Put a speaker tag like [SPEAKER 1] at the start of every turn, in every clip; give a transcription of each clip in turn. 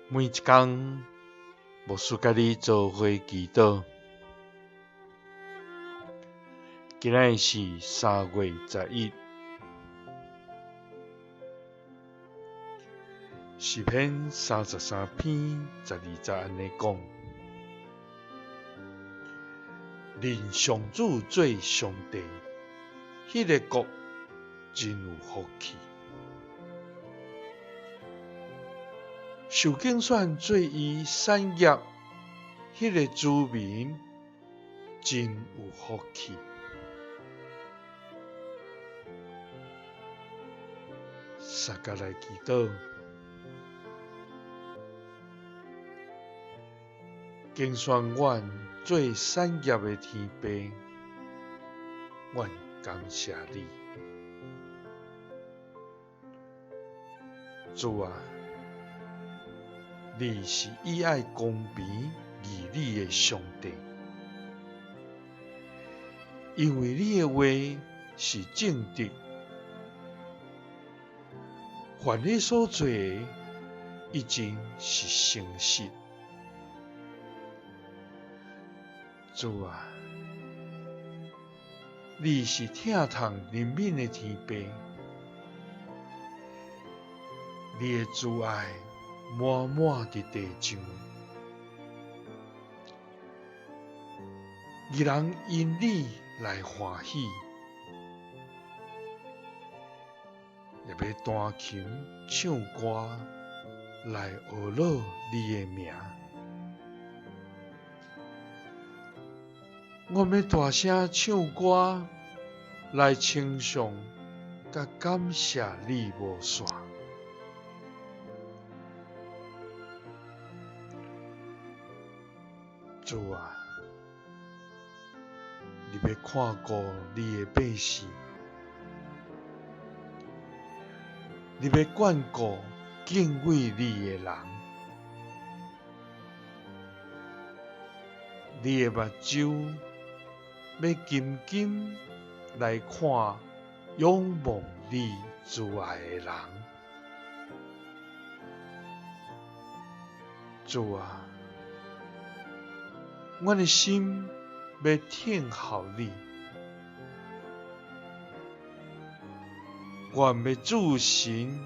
[SPEAKER 1] 每一工，牧師佮你做伙祈禱。今仔日是3月11，詩篇33篇12節按呢講：認上主做上帝，彼个國真有福氣。受揀選做伊產業，彼个子民真有福氣。相共來祈禱，揀選阮做產業的天父，阮感謝你，主啊！你是喜愛公平義理的上帝，因為你的話是正直，凡你所做的，一定是誠實。主啊，你是疼痛憐憫的天父，你的慈愛滿滿佇地上，義人因你來歡喜，也欲彈琴唱歌來呵咾你的名。阮欲大聲唱歌來稱頌佮感謝你無散。主啊，你欲看顧你的百姓，你欲眷顧敬畏你的人，你的目睭欲緊緊來看仰望你慈愛的人。主啊，阮的心欲聽候你，阮欲注神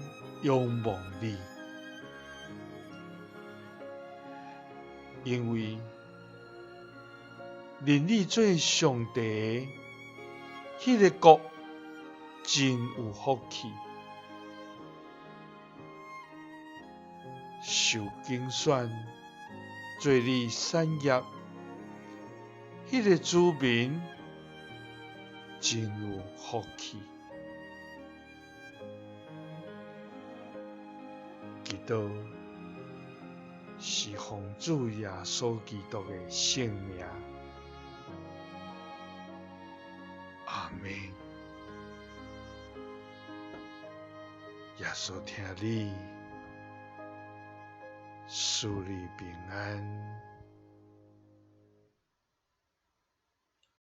[SPEAKER 1] 仰望你，因為認你做上帝的彼个國真有福氣，受揀選做你產業，彼个子民真有福氣。祈禱是奉主耶穌基督的聖名。阿們。耶穌疼你，賜你平安。